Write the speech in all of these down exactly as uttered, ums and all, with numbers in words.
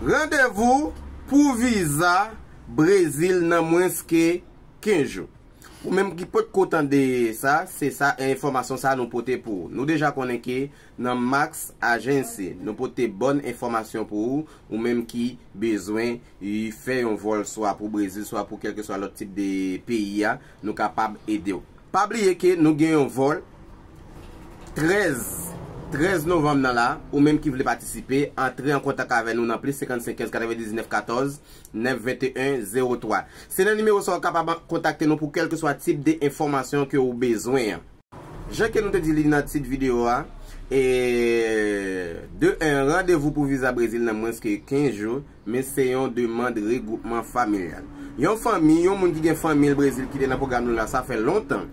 Randevou pou viza Brezil nan mwens ke kenz jou. Ou menm ki potko tande sa, se sa, enfòmasyon sa nou pote pou ou. Nou deja konnen ke nan Max Agency, nou pote bòn enfòmasyon pou ou, ou menm ki bezwen, e, fè yon vòl swa pou Brezil, swa pou kèlkeswa lòt tip de peyi a, nou kapab ede w. Pa bliye ke nou gen yon vòl trèz, trèz novanm nan la, ou menm ki vle patisipe, antre an kontak avè nou nan plis senkannsenk kenz katrevendiznèf katòz nèf venteyen zewo twa. Se nan nimewo sa w kapab kontakte nou pou kèlkeswa tip de enfòmasyon ke ou bezwen an. Jan ke nou te di li nan tit videyo a, e, de en, randevou pou viza Brezil nan mwens ke kenz jou, men se yon demann regwoupman familyal. Yon fanmi, yon moun ki gen fanmi l Brezil ki te nan pwogram nou la, sa fè lontan,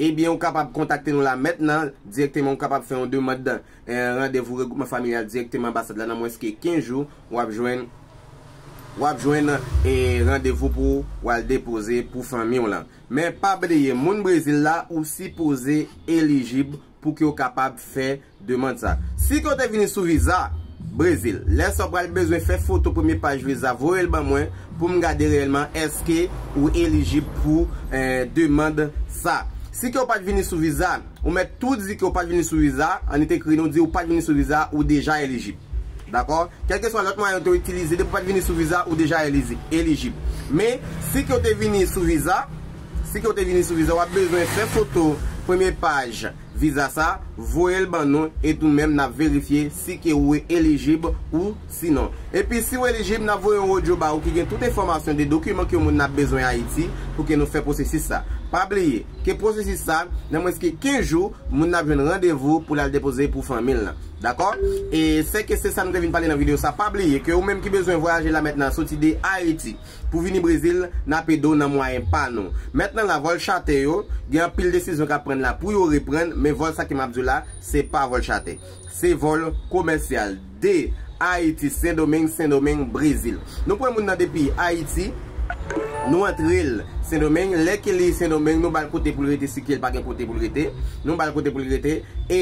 ebyen, ou kapab kontakte nou la mentnan, dirèkteman, ou kapab fè yon demann, e, randevou regwoupman familyal dirèkteman anbasad la nan mwens ke kenz jou, w ap jwenn, w ap jwenn, e, randevou pou w al depoze pou fanmi w lan. Men pa bliye, moun Brezil la, ou sipoze elijib pou ke w kapab fè demann sa. Si ke w te vini sou viza Brezil, lè sa w pral bezwen fè foto premye paj viza, voye l ban mwen pou m gade reyèlman èske ou elijib pou, e, demann sa. Si ke w pa t vini sou viza, ou mèt tou di ke w pa t vini sou viza, annik ekri nou di ou pa t vini sou viza, ou deja elijib. Dakò? Kèlkeswa lòt mwayen ou te itilize, depi w pa t vini sou viza, ou deja elizi-, elijib. Men, si ke w te vini sou viza, si ke w te vini sou viza, w ap bezwen fè foto premye paj viza sa, voye l ban nou, e nou menm n ap verifye si ke ou elijib ou sinon. Epi si w elijib, n ap voye yon odyo ba ou ki gen tout enfòmasyon de dokiman ke moun nan ap bezwen Ayiti pou ke nou fè pwosesis sa. Pa bliye ke pwosesis sa, nan mwens ke kenz jou, moun nan ap jwenn randevou pou l al depoze pou fanmi l lan. Dakò? E sèke se sa nou te vin pale nan videyo sa. Pa bliye ke ou menm ki bezwen vwayaje la mentnan, soti de Ayiti pou vini Brezil, n ap ede w nan mwayen pa nou. Mentnan la, vòl chatè yo, gen anpil desizyon k ap pran la pou yo reprann, men vòl sa ke m ap di w la, se pa vòl chatè. Se vòl komèsyal de Ayiti, Sendomeng, Sendomeng, Brezil. Nou pran moun nan depi Ayiti, nou antre l Sendomeng, lè ke li Sendomeng, nou ba l kote pou l rete, si ke l pa gen kote pou l rete, nou ba l kote pou l rete, e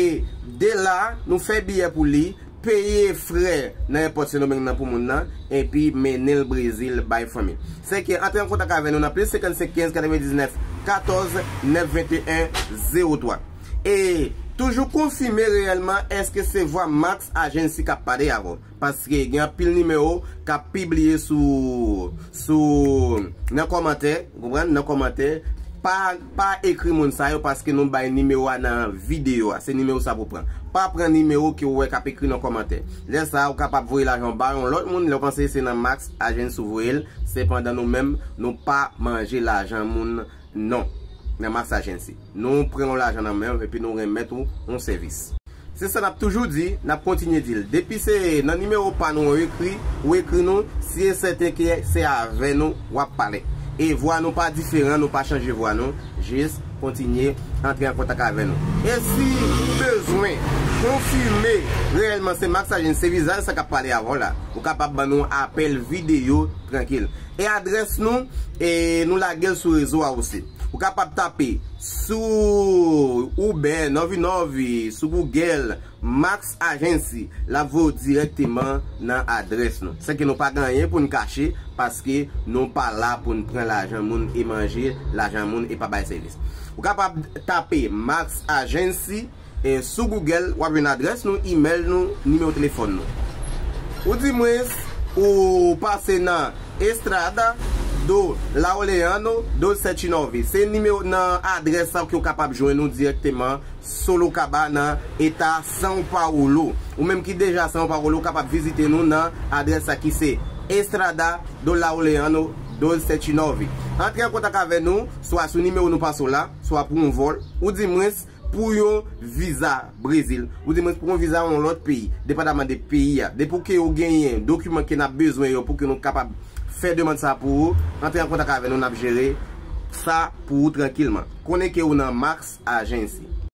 de la, nou fè biyè pou li, peye frè nan èpòt Sendomeng nan pou moun nan, epi mennen l Brezil bay fanmi. Sèke antre an kontak avè nou nan plis senkannsenk kenz katrevendiznèf katòz nèf venteyen zewo twa. E toujou konfime reyèlman èske se vwa Max Agency k ap pale avè w. Paske gen anpil nimewo k ap pibliye sou, sou, nan kòmantè, ou konprann, nan kòmantè, pa, pa ekri moun sa yo paske nou bay nimewo a nan videyo a. Se nimewo sa pou pran. Pa pran nimewo ke w wè k ap ekri nan kòmantè. Lè sa a, ou kapab voye lajan w ba yon lòt moun, lè w panse se nan Max Agency ou voye l. Sepandan nou menm, nou pa manje lajan moun non. Nan Max Agency. Nou pran yon lajan nan men w epi nou remèt ou yon sèvis. Se sa n ap toujou di, n ap kontinye di l. Depi se nan nimewo pa nou ou ekri, ou ekri nou, si e sèten ke se avè nou w ap pale. E vwa nou pa diferan, nou pa chanje vwa nou, jis kontinye antre an kontak avè nou. E si ou bezwen konfime reyèlman se Max Agency, se vizaj sa k ap pale avè w la, ou kapab ban nou apèl videyo trankil. E adrès nou, e nou lage l sou rezo a osi. Ou kapab tape sou Uber, Nove Nove, sou Google, Max Agency, l ap voye w dirèkteman nan adrès nou. Sèke nou pa gen anyen pou n kache, paske nou pa la pou n pran lajan moun e manje lajan moun e pa bay sèvis. Ou kapab tape Max Agency, e sou Google, w ap jwenn adrès nou, imèl nou, nimewo telefòn nou. Ou di mwen, ou pase nan Estrada do Laureano doze sete nove. Se nimewo nan adrès sa ke w kapab jwenn nou dirèkteman Sorocaba nan eta São Paulo. Ou menm ki deja São Paulo, ou kapab vizite nou nan adrès sa ki se Estrada do Laureano doze sete nove. Antre an kontak avè nou, swa sou nimewo nou pase w la, swa pou yon vòl, ou di mwen pou yon viza Brezil, ou di mwen pou yon viza yon lòt peyi, depandaman de peyi a. Depi ke ou genyen dokiman ke n ap bezwen yo pou ke nou kapab fè demann sa pou ou, antre an kontak avè nou, n ap jere sa pou ou trankilman. Konnen ke ou nan Max Agency.